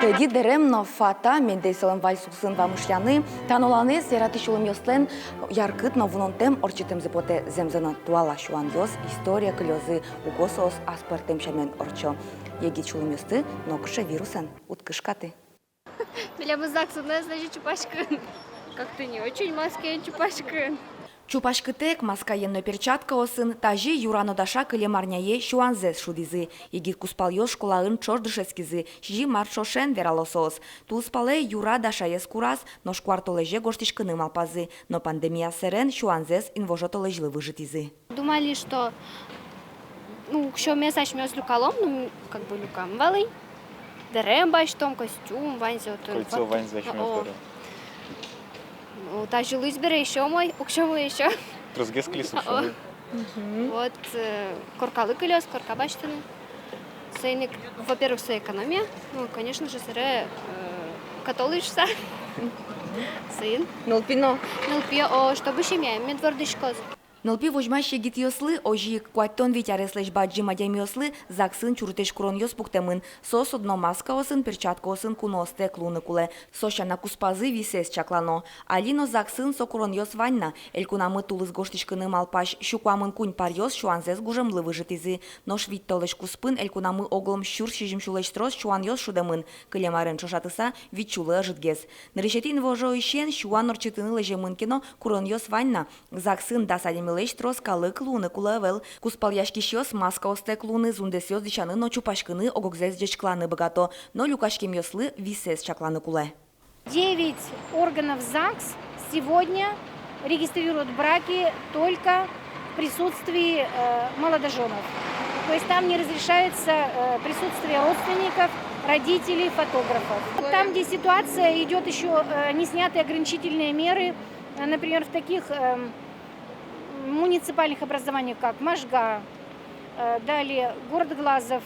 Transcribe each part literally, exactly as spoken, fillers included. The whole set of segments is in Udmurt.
Тӧдьы дэрем но фата медэй солэн вальс уксын вамышъяны, та нуналэз яратӥсь улэмъёслэн яркыт но вунонтэм ортчытэмзы потэ. Зэмзэ но, туала сюанъёс историе кылёзы, уго соос аспӧртэм сямен ортчо. Егит сюлэмъёсты нокыӵе вирусэн уд кышкаты. Милемыз ЗАГСын но ӧз лэзьы чупаськыны. Как-то не очень маскаен чупаськыны. Чупаськытэк, маскаен но перчаткаосын, тазьы Юра но Даша кылем арняе сюанзэс шудӥзы. Егит кузпалъёс школаын ӵош дышетскизы, сизьым ар ӵошен, верало соос. Тулыспалэ Юра Дашаез кураз, нош куартолэзе гожтӥськыны малпазы. Но пандемия сэрен сюанзэс инвожо толэзьлы выжытӥзы. Думали, что, ну, уксёмес асьмеос люкалом, ну, как бы люкам вал ини. Дэрем басьтом, костюм, ваньзэ отын. Кольцо, фото, ваньзэ асьмеос, о, дэрем. Ну, тазьы луиз бере, ещё мой, уксёмы ещё. Тросгес кылиз уксёмы. О. Мгм. Вот, э, коркалы кылёз, корка басьтыны. Соин ик, во-первых, со экономия. Ну, конечно же, собере, э, католыжса. Мгм. Соин. Нылпи но. Нылпи, о, чтобы семьяем мед вордӥськоз. Нылпи возьмась егитъёслы, озьы ик куатьтон вить ареслэсь бадӟым адямиослы ЗАГСын чурытэсь куронъёс пуктэмын. Соос одно маскаосын, перчаткаосын куноостэк луыны кулэ. Со сяна, кузпазы висэз чаклано. Али но ЗАГСын со куронъёс вань на. Элькунамы тулыс гожтӥськыны малпась сю куамын куинь паръёс сюанзэс гужемлы выжытӥзы. Нош вить толэзь куспын элькунамы оглом сюрс сизьым сюлэсь трос сюанъёс шудэмын. Кылем арен ӵошатыса, вить сюлы ӧжытгес. Нырысетӥ инвожоысен сюан ортчытыны лэземын ке но, куронъёс вань на. ЗАГСын дас адямилэсь трос калык луыны кулэ ӧвӧл. Кузпалъяськисьёс маскаостэк луыны, зундэсъёс дӥсяны но чупаськыны, ог-огзэс ӟечкыланы быгато, но люкаськемъёслы висэз чакланы кулэ. Девять органов ЗАГС сегодня регистрируют браки только в присутствии, э, молодожёнов. То есть там не разрешается, э, присутствие родственников, родителей, фотографов. Там, где ситуация, идёт ещё, э, не сняты ограничительные меры, э, например, в таких, эм, муниципальных образованиях, как Можга, э, далее город Глазов.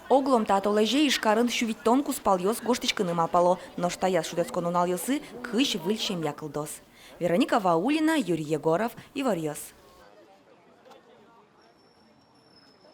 Оглом та толэзе Ижкарын сю витьтон кузпалъёс гожтӥськыны малпало, нош таяз шутэтскон нуналъёсы кызь выль семья кылдоз. Вероника Ваулина, Юрий Егоров, «Иворъёс».